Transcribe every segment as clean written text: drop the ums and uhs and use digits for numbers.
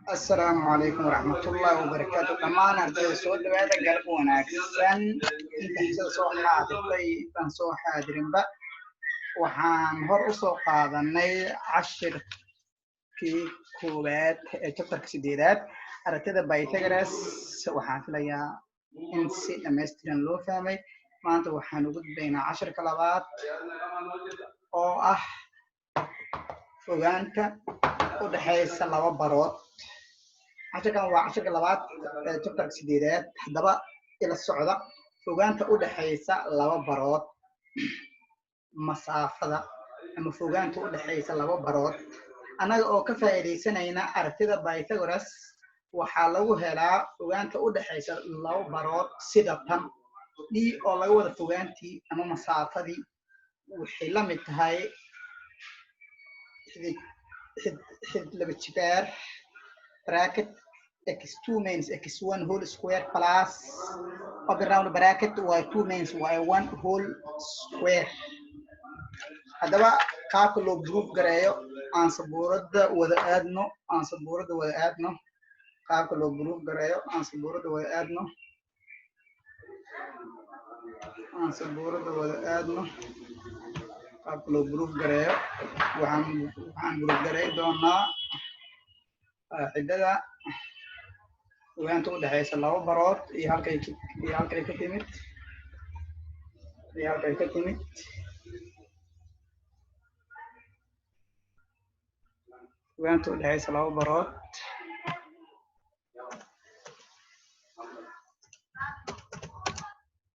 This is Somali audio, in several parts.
Asalaamu calaykum waraxmatullaahi wabarakaatu. Dhammaan ardayda, soo dhawaada, galab wanaagsan. Inta xisada soo xaadirtay, intaan soo xaadirinba, waxaan hor u soo qaadanay cashirkii koowaad ee chapterka sideedaad, aragtida Pythagoras. Waxaan filayaa in si dhammaystiran loo fahmay. Maanta waxaan ugu gudbaynaa cashirka labaad oo ah fogaanta u dhexaysa laba barood. Cashirkan waa cashirka labaad ee chapterka sideedaad. Haddaba ila socda. Fogaanta u dhexaysa laba barood, masaafada ama fogaanta u dhexaysa laba barood, annaga oo ka faa'iidaysanayna aragtida Pythagoras, waxaa lagu helaa fogaanta u dhexaysa laba barood sida tan: d oo laga wada fogaantii ama masaafadii waxay la mid tahay xidid xid xid laba jibaar bracket x2 minus x1 whole square plus open round bracket y2 minus y1 whole square. Haddaba qaabka loo proof gareeyo aan sabuuradda wada aadno, aan sabuuradda wada aadno. Qaabka loo proof gareeyo aan sabuuradda wada aadno, aan sabuuradda wada aadno. Qaabka loo proof gareeyo, waxaan proof garey doonaa qaacidada fogaanta u dhexaysa laba barood iyo halkay ka timid, iyo halkay ka timid. Fogaanta u dhexaysa laba barood,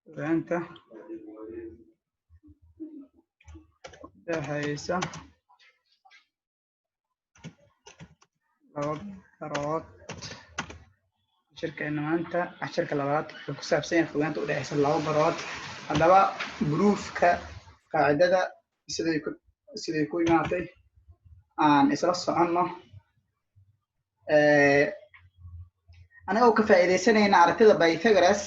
fogaanta u dhexaysa laba barood. Cashirkeena maanta, cashirka labaad, wuxuu ku saabsan yahay fogaanta u dhexaysa laba barood. Haddaba proofka qaacidada siday ku imaatay aan isla soconno. Anagoo ka faa'iidaysanayna aragtida Pythagoras,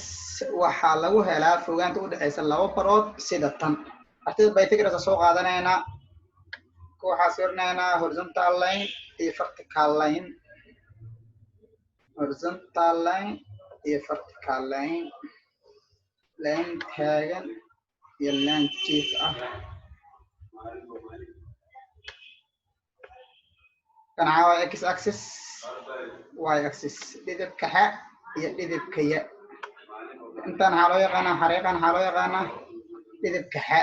waxaa lagu helaa fogaanta u dhexaysa laba barood sida tan. Aragtida Pythagoras soo qaadanayna, waxaa sawirnaynaa horizontal line iyo vertical line, horizontal line iyo vertical line, line taagan iyo line jiif ah. Kan waxaa waaye x axis, y axis, dhidibka xa iyo dhidibka ya. Intan waxaa loo yaqaanaa, xariiqan waxaa loo yaqaanaa dhidibka xa,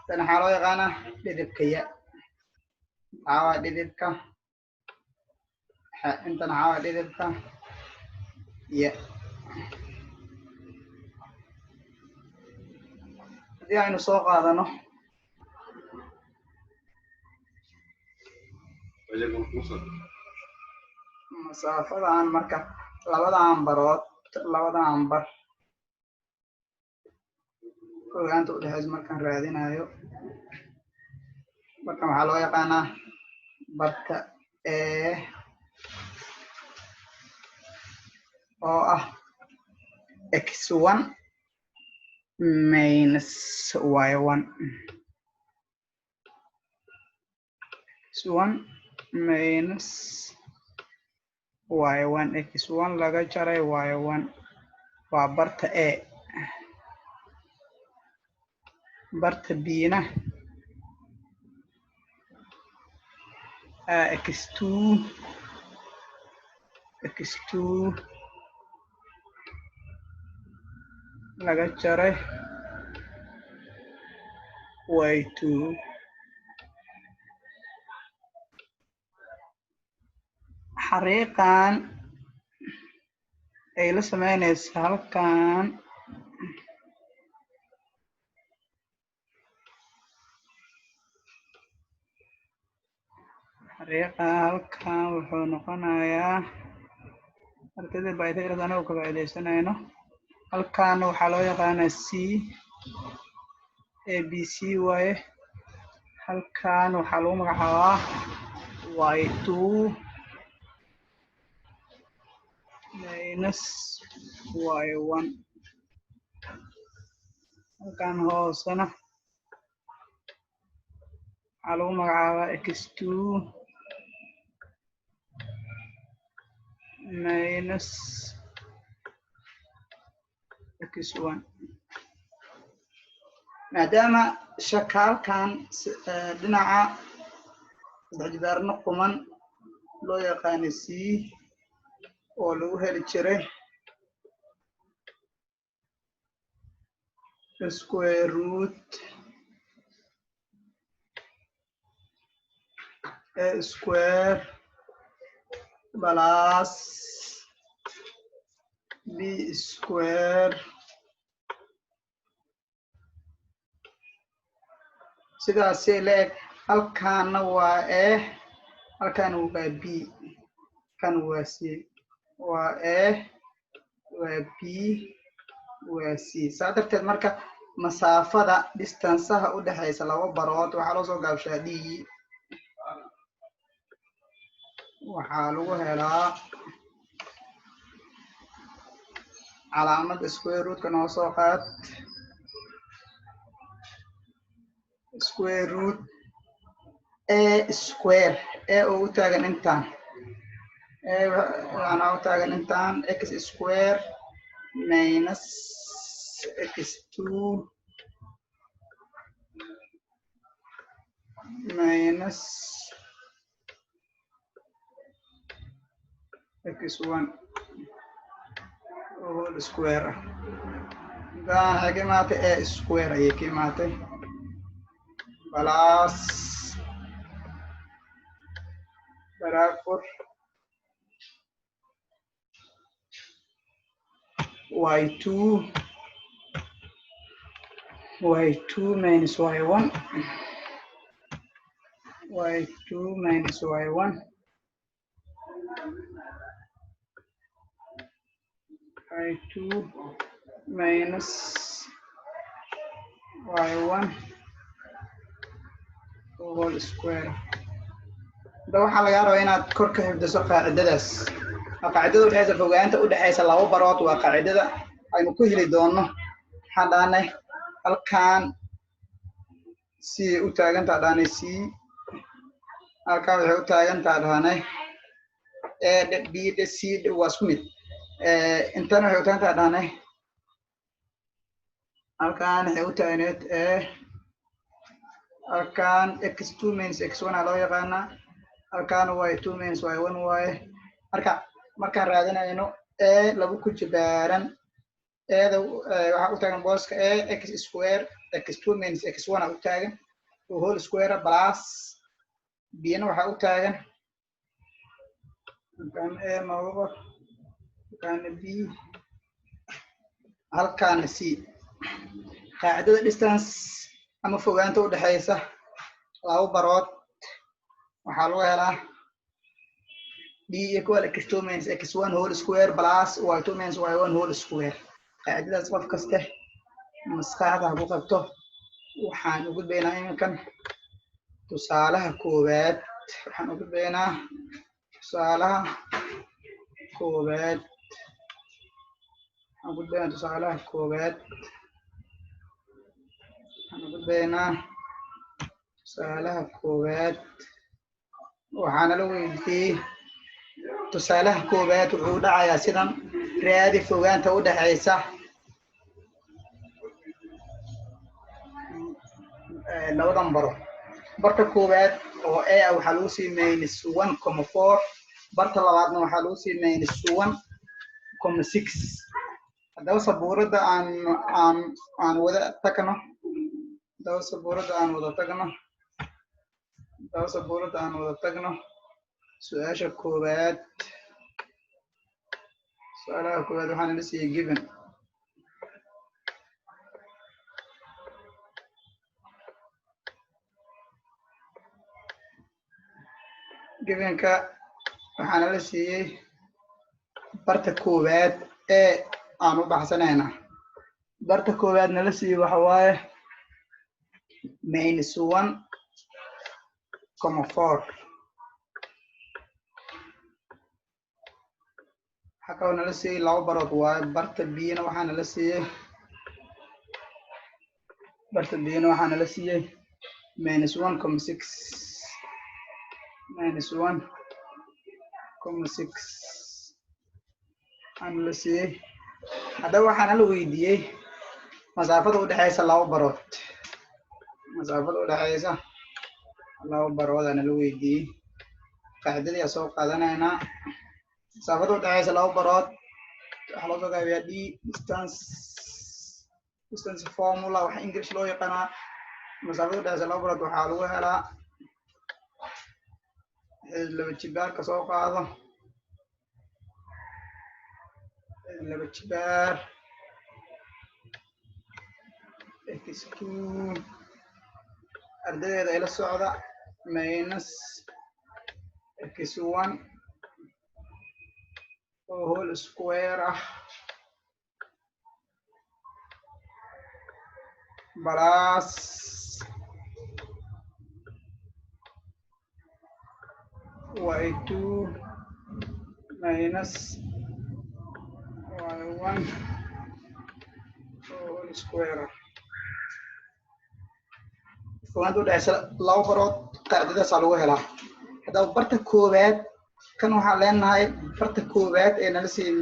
tan waxaa loo yaqaanaa dhidibka ya. Waxaa waaye dhidibka xa, intan waxaa waaye dhidibka ya. Haddii aynu soo qaadano masaafadan, marka labadan barood, labadan bar fogaanta udhexaysa markaan raadinayo, barkan waxaa loo yaqaanaa barta A oo ah x1 minus y1, x1 minus y1, x1 laga jaray y1, waa barta A. Barta B-na x2, x2 laga jaray y2. Xariiqan ay la sameynaysa halkan xariiqa halkan wuxuu noqonayaa, ardayda Pythagoras anagu ka faa'iidaysanayno, halkan waxaa loo yaqaanaa C, A B C waaye. Halkan waxaa lagu magacaabaa y2 minus y1. Halkan hoosena waxaa lagu magacaabaa x2. minus x1. Maadaama shakaalkan dhinaca saddex jibaarno quman loo yaqaano c oo lagu heli jiray square root a square plus b square, sidaasi la-eg, halkaana waa a, halkan waa b, kan waa c, waa a, waa b, waa c. Saa darteed marka masaafada distanceha u dhexaysa laba barood waxaa loo soo gaabshaa d. Waxaa lagu helaa calaamada square rootka noo soo qaad, square root a square, a oo u taagan intaan, a waxaana u taagan intaan, x square minus x2 minus x1 whole square ah. Intaan waxay ka imaatay a square ayay ka imaatay, plus bracket y2, y2 minus y1, y2 minus y1, y2 minus y1 whole square. Da waxaa lagaa rabaa inaad kor ka xifdiso qaacidadaas. Waa qaacidada udhexaysa fogaanta udhexaysa laba barood, waa qaacidada aynu ku heli doono. Waxaan dhahnay halkan c u taagantaa, dhahnay c halkan waxay u taagantaa, dhahnay a dhe, b dhe, c dhe, waa isku mid. Intana waxay u taagantaa, dhahnay halkan waxay u taagneed a, halkan x2 minus x1 aa loo yaqaanaa, halkan y2 minus y1 waaye. Marka markaan raadinayno a lagu ku jibaaran eeda, waxaa u taagan booska a x square x2 minus x1 aa u taagan oo whole square, plus b-na waxaa u taagan halkan a nooga qor, halkaana b, halkaana c. Qaacidada distance ama fogaanta udhexaysa laba barood waxaa lagu helaa d equal x2 minus x1 whole square plus y2 minus y1 whole square. Qaacidadaas qof kaste maskaxda ha ku qabto. Waxaan u gudbaynaa iminkan tusaalaha koowaad. Waxaan u gudbaynaa tusaalaha koowaad. Waxaan gudbaynaa tusaalaha koowaad. Waxaan u gudbaynaa tusaalaha koowaad. Waxaana la weydiiyey, tusaalaha koowaad wuxuu dhacayaa sidan: raadi fogaanta u dhexaysa labadan baro. Barta koowaad oo a ah waxaa lagu sii -1,4, barta labaadna waxaa lagu sii -1,6. Haddaba sabuuradda aan wada tagno. Haddaba sabuuradda aan wada tagno. Haddaba sabuuradda aan wada tagno. Su-aasha koowaad, su-aalaha koowaad waxaana la siiyey given. Givenka waxaana la siiyey barta koowaad ee aan u baxsanayna. Barta koowaad nala siiyey waxa waaye -1,4. Waxaa kaloo nala siiyey laba barood waaye. Barta b-na waxaa nala siiyey, barta b-na waxaa nala siiyey -1,6, -1,6. Aan la siiyey. Haddaba waxaana la weydiiyey masaafada udhexeysa laba barood. Masaafada udhexeysa laba barood aana la weydiiyey. Qaacidadii aa soo qaadanaynaa. Masaafada udhexeysa laba barood waxaa loo soo gaabiyaa d, distance, distance formula waxa English loo yaqaanaa. Masaafada udhexeysa laba barood waxaa lagu helaa xidid laba jibaarka soo qaado, xidid laba jibaar x2, ardadeeda ila socda, minus x1 oo whole square ah plus y2 minus y1 oo whole square ah. Fogaanta udhexeysa laba barood qaacidadaasaa lagu helaa. Haddaba barta koowaad kan waxaa leenahay, barta koowaad ee nala siiyey -1,4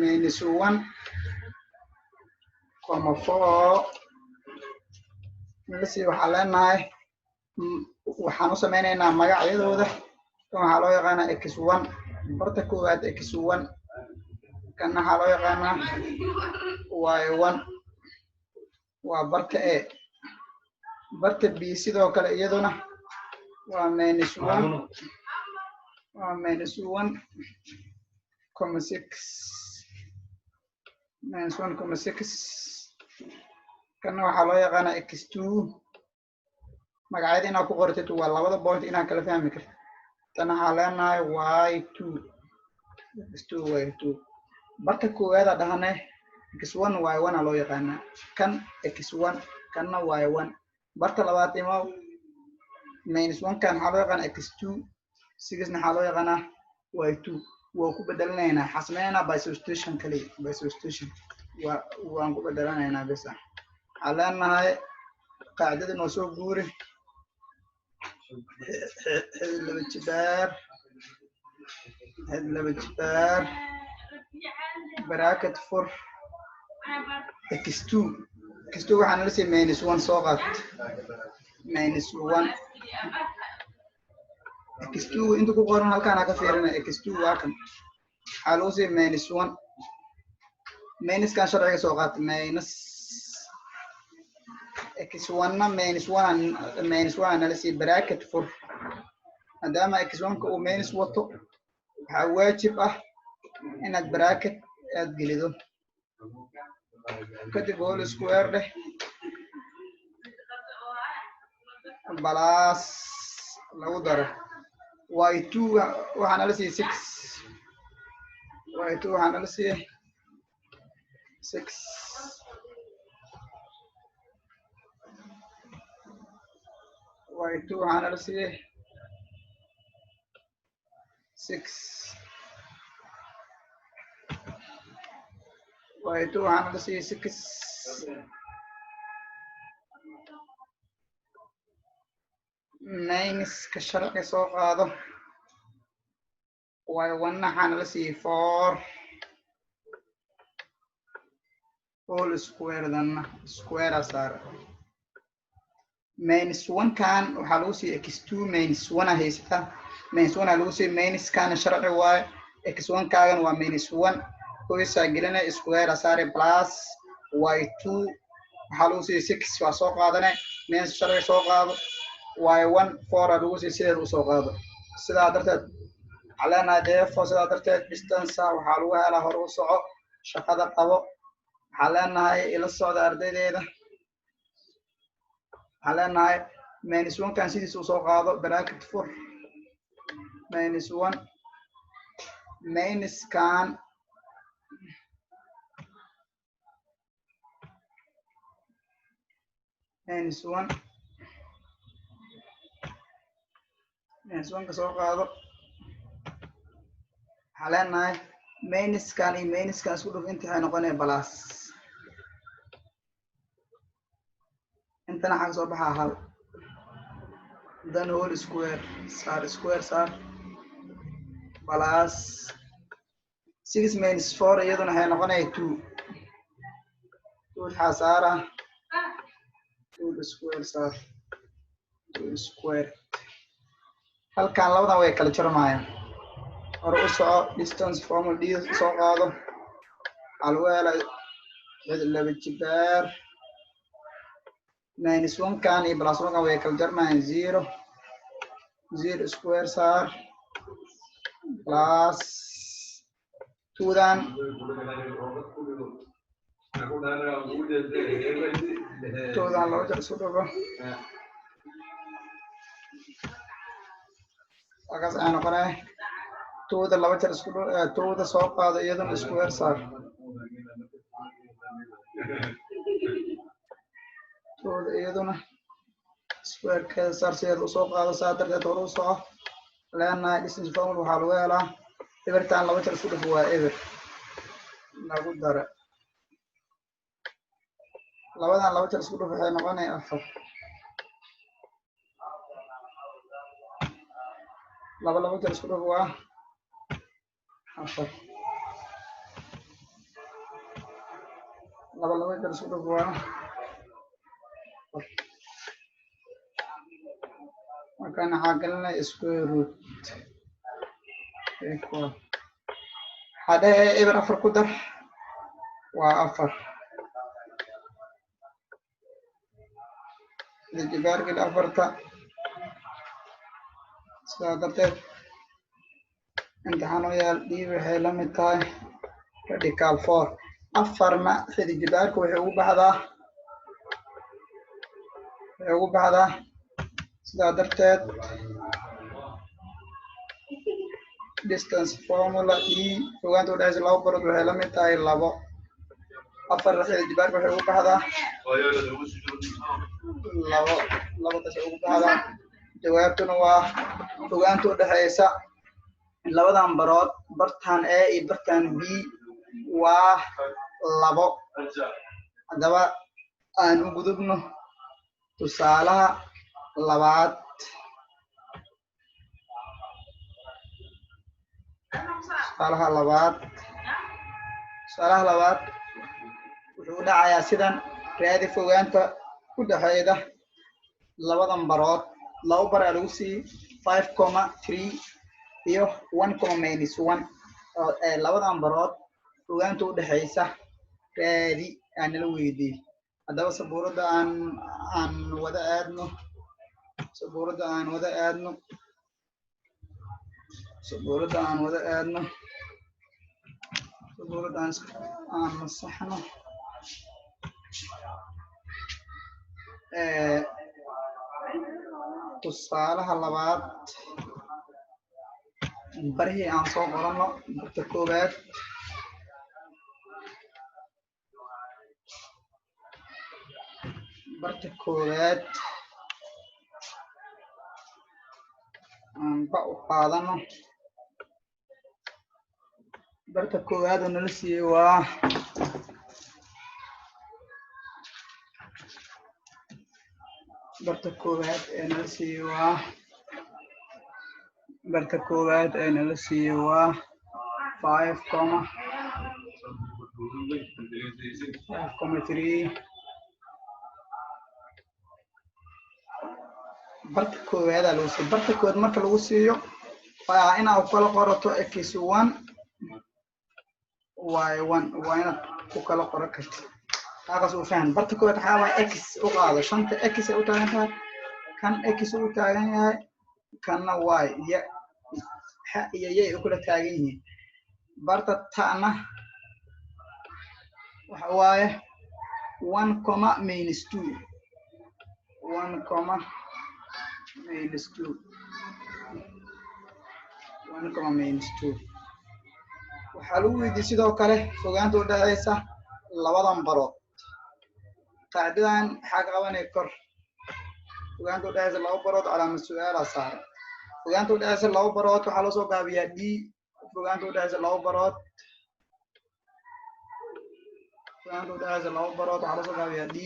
nala siiyey, waxaa leenahay waxaan u sameynaynaa magacyadooda. Kan waxaa loo yaqaanaa x1, barta koowaad x1. Kan waxaa loo yaqaanaa y1, waa barta A. Barta B sidoo kale iyaduna waa -1, waa -1,6, -1,6. Kanna waxaa loo yaqaanaa x2. Magacyada inaad ku qortid waa labada point inaad kala fahmi kartid. Tan waxaa leenahay y2, x2, y2. Barta koowaada dhahane x1 y1 aa loo yaqaanaa, kan x1, kanna y1. Barta labaad imo, -1 kan waxaa loo yaqaanaa x2, sixna waxaa loo yaqaanaa y2. Waa ku bedelanaynaa, waxaa sameynaynaa by substitution kaliya. By substitution waa waan ku bedelanaynaa besa. Waxaa leenahay qaacidada noo soo guuri, xidid laba jibaar, xidid laba jibaar, bracket fur, x2, x2 waxaa nala siiyey -1, soo qaat -1. x2 inta ku qoran halkaana ka fiirina. x2 waa kan, waxaa lagu siiyey -1. Minuskan sharciga soo qaata, minus. x1 na -1, -1 nala siiyey, bracket fur. Maadaama x1 ka uu minus wato, waxaa waajib ah inaad bracket aad gelido, kadib whole square dheh, plus lagu daro y2, waxaa nala siiyey six. y2 waxaa nala siiyey six. y2 waxaa nala siiyey six. y2 waxaa nala siiyey six. Minuska sharci soo qaado. y1 waxaa nala siiyey four, whole square danna square saar. -1 kan waxaa lagu siiyey x2, -1 a haysata, -1 aa lagu siiyey. Minuskana sharci waaye, x1 kaagan waa -1, qoysaa gelinay, square saare, plus y2 waxaa lagu siiyey six, waa soo qaadane, minus sharci soo qaado. y1 four aa lagu siiyey, sideed usoo qaado. Sidaa darteed waxaa leenahay, therefore, sidaa darteed distance waxaa lagu helaa, hore u soco, shaqada qabo. Waxaa leenahay, ila socda ardaydeeda, waxaa leenahay -1 kan sidiisa usoo qaado, bracket fur, -1, minuskan -1, -1 ka soo qaado. Waxaa leenahay minuskan iyo minuskan isku dhuf, inta waxay noqonaya plus. Intana waxaa kasoo baxaa hal, then whole square saar, square saar, plus Six minus four iyaduna waxay noqonaya two. Two waxaa saara, two square saar, two square. Halkan labadan way kala jarmayaan. Hore u soco. Distance formula d soo qaado. Waxaa lagu helay laba jibaar minus one kan iyo plus one kan way kala jarmayaan. Zero, zero square saar, plus twodan, twodan laba jar isu dhufo. Halkaas ayaa noqonaya. Twoda laba jar isku, twoda soo qaado, iyaduna square saar. Twoda iyaduna squarekeeda saar, sideeda usoo qaado. Saa darteed hore u soco. Leenahay distance formula waxaa lagu helaa ebertan laba jar isku dhufo waa eber, lagu dara labadan laba jar isku dhufo waxay noqonaya afar. Laba laba jar isku dhufo waa afar. Laba laba jar isku dhufo waa afar. Markaan waxaa gelinaya square root equal. Waxaa dhehe eber afar ku dar waa afar. Jibaargeli afarta. Sidaa darteed imtixaan u yaal d waxay la mid tahay radical four. Afarna xidi jibaarka waxay ugu baxdaa, waxay ugu baxdaa. Sidaa darteed distance formula e fogaanta udhexaysa laba barood waxay la mid tahay labo. Afar xidi jibaarka waxay ugu baxdaa labo, labadaas ugu baxdaa. Jawaabtuna waa fogaanta udhexaysa labadan barood, bartan A iyo bartan B, waa labo. Haddaba aan u gudubno tusaalaha labaad. Tusaalaha labaad, tusaalaha labaad wuxuu u dhacayaa sidan: raadi fogaanta u dhexeyda labadan barood. Laba bar aa lagu siiyey, 5,3 iyo 1,-1. Labadan barood fogaanta u dhexeysa raadi aa nala weydiiyey. Haddaba sabuuradda aan wada aadno, sabuuradda aan wada aadno, sabuuradda aan wada aadno, sabuuradda aan masaxno. Tusaalaha labaad barihii aan soo qorano. Barta koowaad, barta koowaad aan ba u qaadano. Barta koowaad oo nala siiyey waa barta koowaad ee nala siiyey waa barta koowaad ee nala siiyey waa 5,5,3. Barta koowaadaa lagu siiyo. Barta koowaad marka lagu siiyo waa inaad kala qorato x one y one, waa inaad ku kala qoran kartid. Taaqas u fahan. Barta koowaad waxaa waaya x u qaado. Shanta x ay u taagan tahay, kan x u taagan yahay, kanna y ya x iyo y ay u kala taagan yihiin. Barta ta'na waxa waaye 1,-2, 1,-2, 1,-2. Waxaa lagu weydiiyey sidoo kale fogaanta u dhexeysa labadan barood. Qaacidadan waxaa ka qabanaya kor fogaanta u dhexeysa laba barood, calaamad su-aalaa saaran. Fogaanta u dhexeysa laba barood waxaa loo soo gaabiyaa d. Fogaanta u dhexeysa laba barood, fogaanta u dhexeysa laba barood waxaa loo soo gaabiyaa d.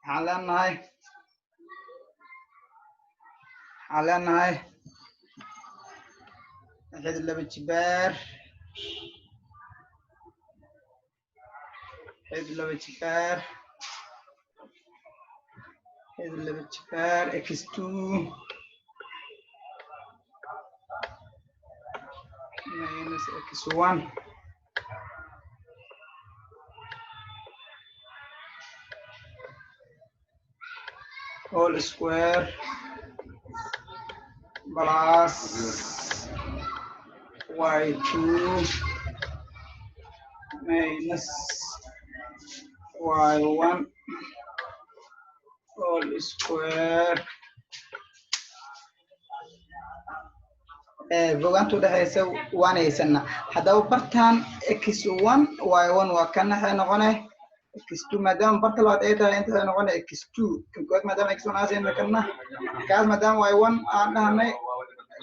Waxaan leenahay, waxaan leenahay xid laba jibaar Xidid laba jibaar, xidid laba jibaar x2 minus x1 whole square plus y2 minus y1 whole square. Fogaanta udhexeysa waan haysanaa. Haddaba bartan x1 y1 waa kan, waxay noqone x2. Maadaama barta labaad ay tahay, inta waxay noqone x2. Kan koowaad maadaama x1 aan siinay, kanna kaas maadaama y1 aan dhahnay,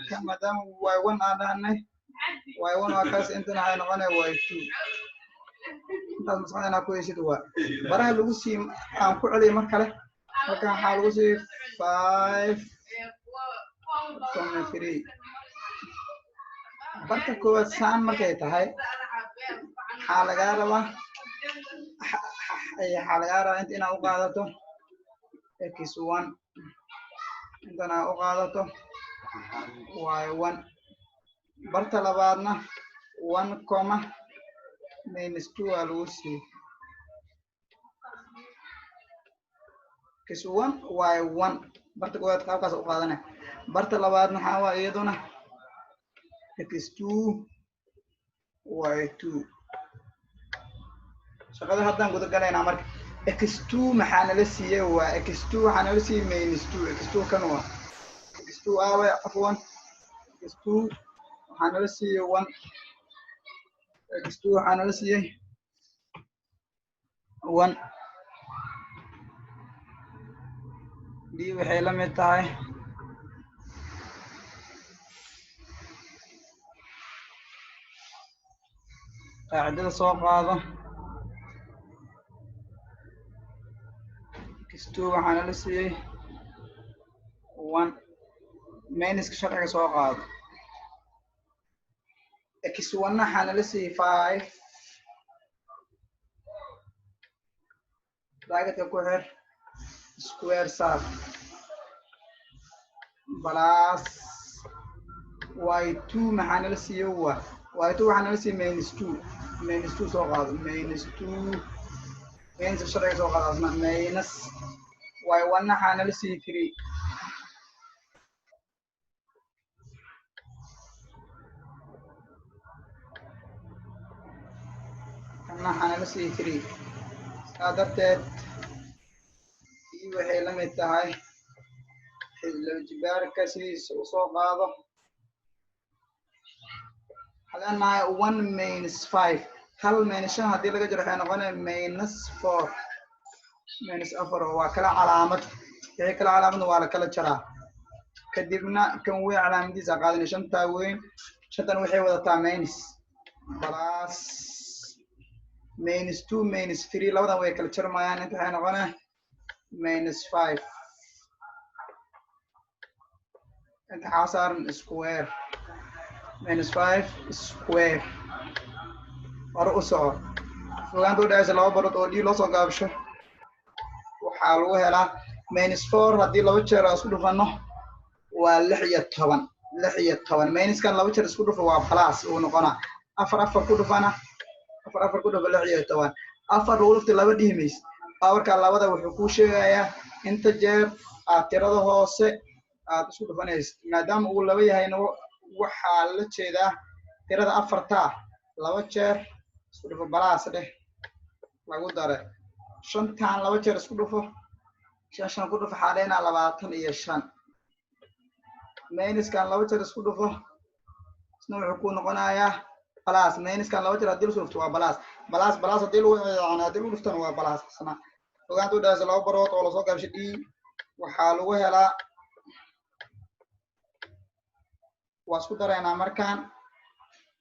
kan maadaama y1 aan dhahnay, y1 waa kaas, intana waxay noqone y2. Intaas maskaxda inaa ku heysid waa baraha lagu sii. Aan ku celiyo mar kale. Halkan waxaa lagu sii 5, 3. Barta koowaad saan markay tahay, waxaa lagaa rabaa inta inaad u qaadato x1, intana u qaadato y1. Barta labaadna 1 comma -2 waa lagu siiyey, x1 y1. Barta koowaad qaabkaas u qaadanaya. Barta labaad maxaa waa? Iyaduna x2 y2. Shaqada haddaan guda galaynaa. Marka x2 maxaa nala siiyey? Waa x2 waxaa nala siiyey -2. x2 kan waa x2 aawe? Afwan, x2 waxaa nala siiyey 1. x2 waxaa nala siiyey 1. D waxay la mid tahay qaacidada soo qaado. x2 waxaa nala siiyey 1, minuska sharciga soo qaado. x1 waxaa nala siiyey 5, bracketka ku xir, square saar, plus y2 maxaa nala siiyey? Waa y2 waxaa nala siiyey -2. -2 soo qaado, -2, minus sharciga soo qaado asna, minus y1 waxaa nala siiyey 3. Kana waxaa nala siiyey 3. Saa darteed i waxay la mid tahay laba jibaarka sidiisa usoo qaado. Waxaa leenahay 1 minus 5, hal minus shan haddii laga jaro waxay noqonaya -4, -4 oo waa kala calaamad. Wixii kala calaamadna waa la kala jaraa. Kadibna kan weyn calaamadiisa qaadanay, shantaa weyn. Shantan waxay wadataa minus, plus -2 -3, labadan way kala jarmayaan. Inta waxay noqonaya -5. Inta waxaa saaran square, -5 square. Hore u soco. Fogaanta udhexeysa laba barood oo d loo soo gaabsho waxaa lagu helaa -4. Haddii laba jeer aan isku dhufano waa 16. 16 minuskan laba jeer isku dhufo waa plus uu noqonaa. Afar afar ku dhufana, afar afar ku dhufo 16. Afar lagu dhuftay laba dhihi maysid. Powerka labada wuxuu kuu sheegayaa inta jeer aad tirada hoose aad isku dhufanaysid. Maadaama uu laba yahayna, waxaa la jeedaa tirada afartaa laba jeer isku dhufo. Plus dheh, lagu daray shantan laba jeer isku dhufo. Shan shan ku dhufo waxaa dhehnaa 25. Minuskan laba jeer isku dhufo, isna wuxuu ku noqonayaa plus. Minuskan laba jeer haddii laisku dhufto waa plus. Plus plus haddii lagu yani haddii lagu dhuftona waa plus isna. Fogaanta u dhexeysa laba barood oo lasoo gaabshay d waxaa lagu helaa, waa isku daraynaa. Markaan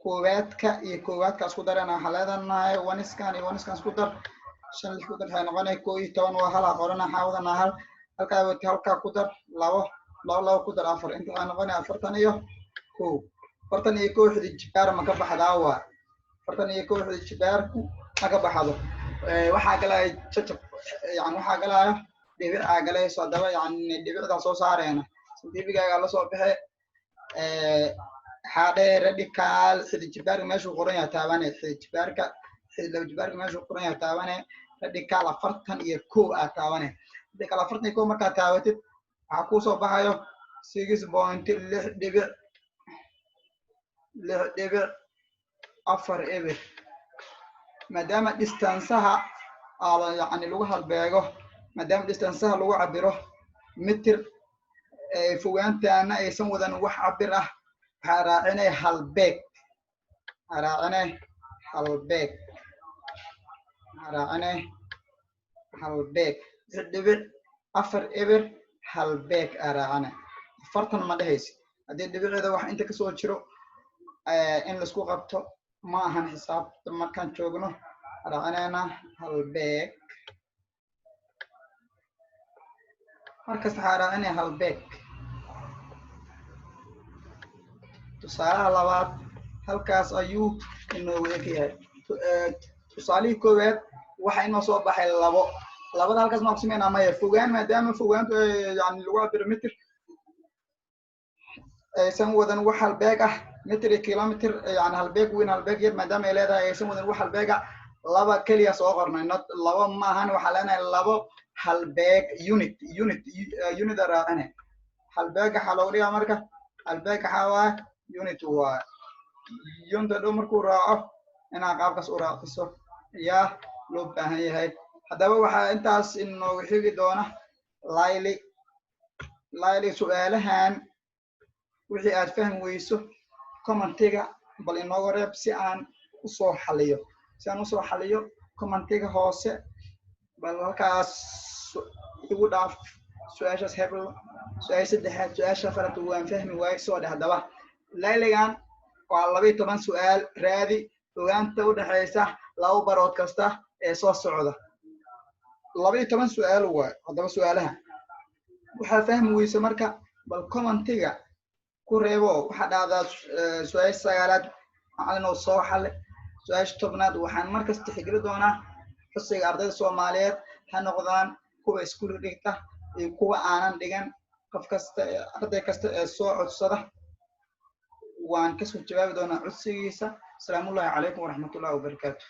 koowaadka iyo koowaadka isku daraynaa, waxaa leedahay oneskan iyo oneskan isku dar. Shan lix ku dar waxay noqonaya 11. Waa halaa qorana, waxaa wadanaa hal halkaa wati. Halkaa ku dar labo, labo labo ku dar afar. Inta waxay noqonaya 41. 41 xidid jibaar ma ka baxdaa? Waa 41 xidid jibaarku ma ka baxdo. Waxaa galaya jajab, yani waxaa galaayo dhibicaa galayso. Haddaba, yani dhibicdaa soo saareena, scientificaaga la soo baxe. Waxaa dhee radical, xidid jibaarka meeshuu qoran yahay taabane, xidid jibaarka, xidid laba jibaarka meeshuu qoran yahay taabane, radical 41 aa taabane. Radical 41 markaad taabatid, waxaa kusoo baxayo 6.6 dhibic lix dhibic afar eber. Maadaama distanceha aada yani lagu halbeego, maadaama distanceha lagu cabiro mitir, fogaantaana aysan wadan wax cabir ah, waxaa raacinay halbeeg, waxaa raacinay halbeeg, waxaa raacinay halbeeg. 6.4 eber halbeeg aa raacina, 40 ma dhehaysid. Haddii dhibiceeda wax inta kasoo jiro in laisku qabto ma ahan. Xisaabta markaan joogno raacinayna halbeeg. Markasta waxaa raacinaya halbeeg. Tusaalaha labaad halkaas ayuu inoogu eg yahay. Tusaalihii koowaad waxa inoo soo baxay labo. Labada halkaas maa kusameynaa? Maya. Fogaan, maadaama fogaantu yani lagu cabiro mitir, aysan wadan wax halbeeg ah, mitir iyo kilometer, yani halbeeg weyn, halbeeg yar, maadaama ay leedahay, aysan wadan wax halbeeg ah, laba keliya soo qornay. Not labo maahan, waxaa leenahay labo halbeeg, unit, unit, unit raacine. Halbeeg waxaa looga dhigaa marka, halbeeg waxaa waaye unit, waaye unit. Dhow markuu raaco inaa qaabkaas u raaciso yaa loo baahan yahay. Haddaba waxaa intaas inoogu xigi doona layli layli su-aalahan. Wixii aad fahmi weyso commentiga bal inooga reeb si aan usoo xaliyo, si aan usoo xaliyo. Commentiga hoose bal halkaas igu dhaaf su-aashaas hebel, su-aasha saddexaad, su-aasha afaraad waan fahmi waaye, soo dheh. Haddaba layligan waa 12 su-aal. Raadi fogaanta udhexaysa laba barood kasta ee soo socda. 12 su-aal waay. Haddaba su-aalaha waxaa fahmi weyse marka bal commentiga ku reebo. Waxaa dhahdaa su-aasha sagaalaad macalin soo xale, su-aasha 10aad. Waxaan markasta tixgeli doonaa xusiga ardayda Soomaaliyeed, ha noqdaan kuwa iskuulka dhigta iyo kuwa aanan dhigan. Qof kasta, arday kasta ee soo codsada, waan kasoo jawaabi doonaa codsigiisa. Asalaamullahi calaykum waraxmatullahi wabarakaatu.